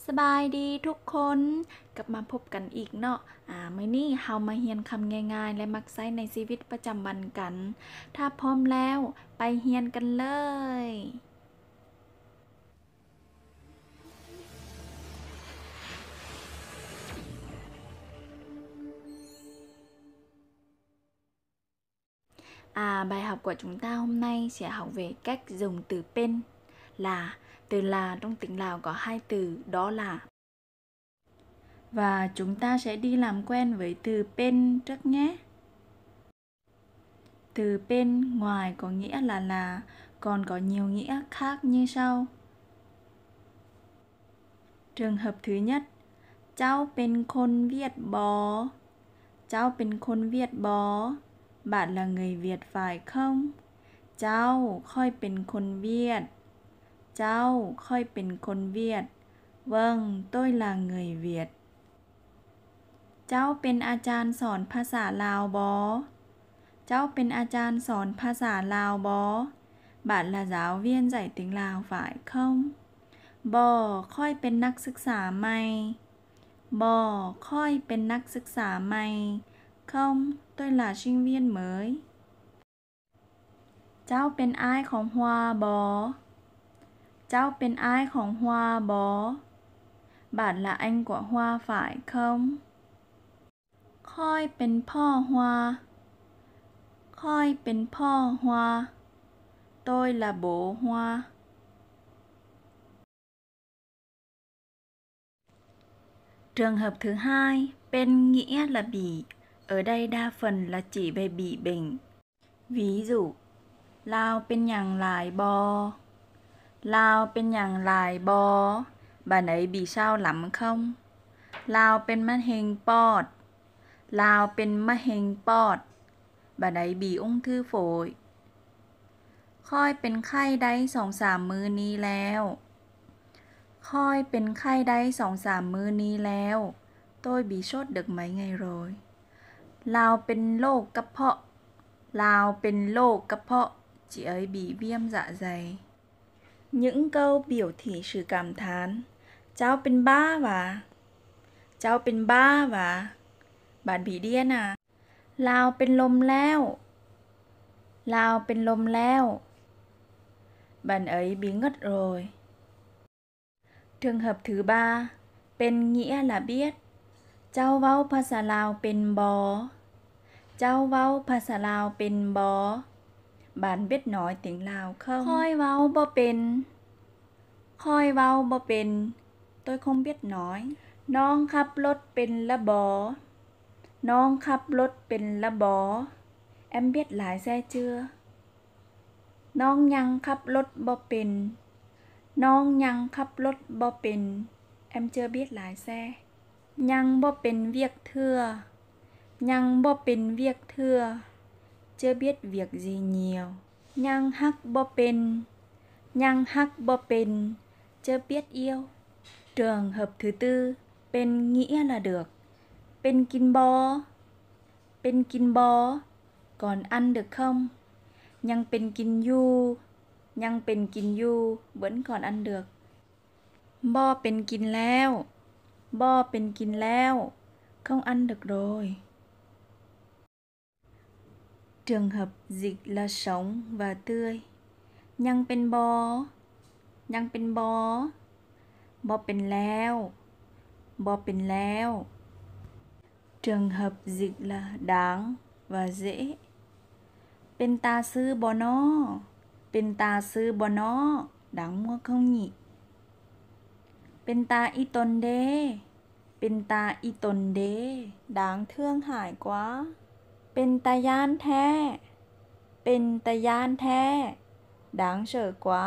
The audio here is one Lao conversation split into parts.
ສະບາຍດີທຸກຄົນ, ກັບມາພົບກັນອີກເນາະ. ອາ, ມື້ນີ້ເຮົາມາຮຽນຄຳງ່າຍໆ ແລະ ມັກໃຊ້ໃນຊີວິດປະຈຳວັນກັນ. ຖ້າພ້ອມແລ້ວ, ໄປຮຽນກັນເລີຍ. À, bài học của chúng ta hôm nay sẽ học về cách dùng từ pên là, từ là trong tiếng Lào có hai từ đó là. Và chúng ta sẽ đi làm quen với từ pên trước nhé. Từ pên ngoài có nghĩa là là, còn có nhiều nghĩa khác như sau. Trường hợp thứ nhất, cháu ເປັນຄົນຫວຽດບໍ່? Cháu ເປັນຄົນຫວຽດບໍ່? Bạn là người Việt phải không? Cháu, ຂ້ອຍເປັນຄົນຫວຽດ. Cháu, ຂ້ອຍເປັນຄົນຫວຽດ. Vâng, tôi là người Việt. ເຈົ້າເປັນອາຈານສອນພາສາລາວບໍ? ເຈົ້າເປັນອາຈານສອນພາສາລາວບໍ? Bạn là giáo viên dạy tiếng Lào phải không? ບໍ່, ຂ້ອຍເປັນນັກສຶກສາໃໝ່. ບໍ່, ຂ້ອຍເປັນນັກສຶກສາໃໝ່. Không, tôi là sinh viên mới. ເຈົ້າເປັນອ້າຍຂອງຮົວບໍ? ເຈົ້າເປັນອ້າຍຂອງຮົວບໍ? Bạn là anh của Hoa phải không? ຂ້ອຍເປັນພໍ່ຮົວ. ຂ້ອຍເປັນພໍ່ຮົວ. Tôi là bố Hoa. Trường hợp thứ hai, pên nghĩa là bị, ở đây đa phần là chỉ về bị bệnh. Ví dụ, ລາວເປັນຫຍັງຫຼາຍບໍ? ລາວເປັນຫຍັງຫຼາຍບໍ? Bạn ấy bị sao lắm không? ລາວເປັນມະເຮັງປອດ. ລາວເປັນມະເຮັງປອດ. Bạn ấy bị ung thư phổi. ຂ້ອຍເປັນໄຂ້ໄດ້ສອງສາມມື້ນີ້ແລ້ວ. ຂ້ອຍເປັນໄຂ້ໄດ້ສອງສາມມື້ນີ້ແລ້ວ. Tôi bị sốt được mấy ngày rồi. ລາວເປັນໂລກກະເພາະ. ລາວເປັນໂລກກະເພາະ. Chị ấy bị viêm dạ dày. Những câu biểu thị sự cảm thán. ເຈົ້າເປັນບ້າຫວາ? ເຈົ້າເປັນບ້າຫວາ? Bạn bị điên à? ລາວເປັນລົມແລ້ວ. ລາວເປັນລົມແລ້ວ. Bạn ấy bị ngất rồi. Trường hợp thứ ba, pên nghĩa là biết. ເຈົ້າເວົ້າພາສາລາວເປັນບໍ? ເຈົ້າເວົ້າພາສາລາວເປັນບໍ? Bạn biết nói tiếng Lào không? ຂ້ອຍເວົ້າບໍ່ເປັນ. ຂ້ອຍເວົ້າບໍ່ເປັນ. Tôi không biết nói. ນ້ອງຂັບລົດເປັນລະບໍ? ນ້ອງຂັບລົດເປັນລະບໍ? Em biết lái xe chưa? ນ້ອງຍັງຂັບລົດບໍ່ເປັນ. ນ້ອງຍັງຂັບລົດບໍ່ເປັນ. Em chưa biết lái xe. ຍັງບໍ່ເປັນວຽກເທື່ອ. ຍັງບໍ່ເປັນວຽກເທື່ອ. Chưa biết việc gì nhiều. ຍັງຮັກບໍ່ເປັນ. ຍັງຮັກບໍ່ເປັນ. Chưa biết yêu. Trường hợp thứ tư, pên nghĩa là được. ເປັນກິນບໍ? ເປັນກິນບໍ? Còn ăn được không? ຍັງເປັນກິນຢູ່. ຍັງເປັນກິນຢູ່. Vẫn còn ăn được. ບໍ່ເປັນກິນແລ້ວ. ບໍ່ເປັນກິນແລ້ວ. Không ăn được rồi. Trường hợp dịch là sống và tươi. ຍັງເປັນບໍ? ຍັງເປັນບໍ? ບໍ່ເປັນແລ້ວ. ບໍ່ເປັນແລ້ວ. Trường hợp dịch là đáng và dễ. ເປັນຕາຊື້ບໍ່ນໍ? ເປັນຕາຊື້ບໍ່ນໍ? Đáng mua không nhỉ? ເປັນຕາອີ່ຕົນເດ? ເປັນຕາອີ່ຕົນເດ? Đáng thương hại quá. ເປັນຕາຢ້ານແທ້. ເປັນຕາຢ້ານແທ້. Đáng sợ quá.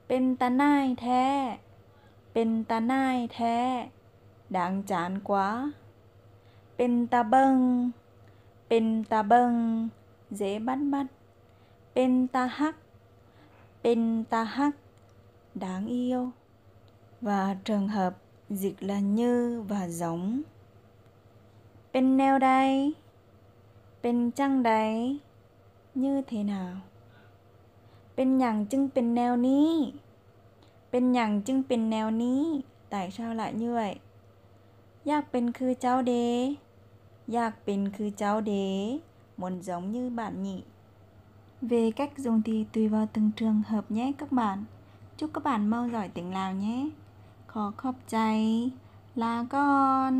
ເປັນຕາໜ້າຍແທ້. ເປັນຕາໜ້າຍແທ້. Đáng chán quá. ເປັນຕາເບິ່ງ. ເປັນຕາເບິ່ງ. Dễ bắt mắt. ເປັນຕາຮັກ. ເປັນຕາຮັກ. Đáng yêu. Và trường hợp dịch là như và giống. ເປັນແນວໃດ? ເປັນຈັ່ງໃດ? Như thế nào? ເປັນຫຍັງຈຶ່ງເປັນແນວນີ້? ເປັນຫຍັງຈຶ່ງເປັນແນວນີ້? Tại sao lại như vậy? ຢາກເປັນຄືເຈົ້າເດ ຢາກເປັນຄືເຈົ້າເດ Muốn giống như bạn nhỉ? Về cách dùng thì tùy vào từng trường hợp nhé các bạn. Chúc các bạn mau giỏi tiếng Lào nhé. ຂໍຂອບໃຈ ລາກ່ອນ.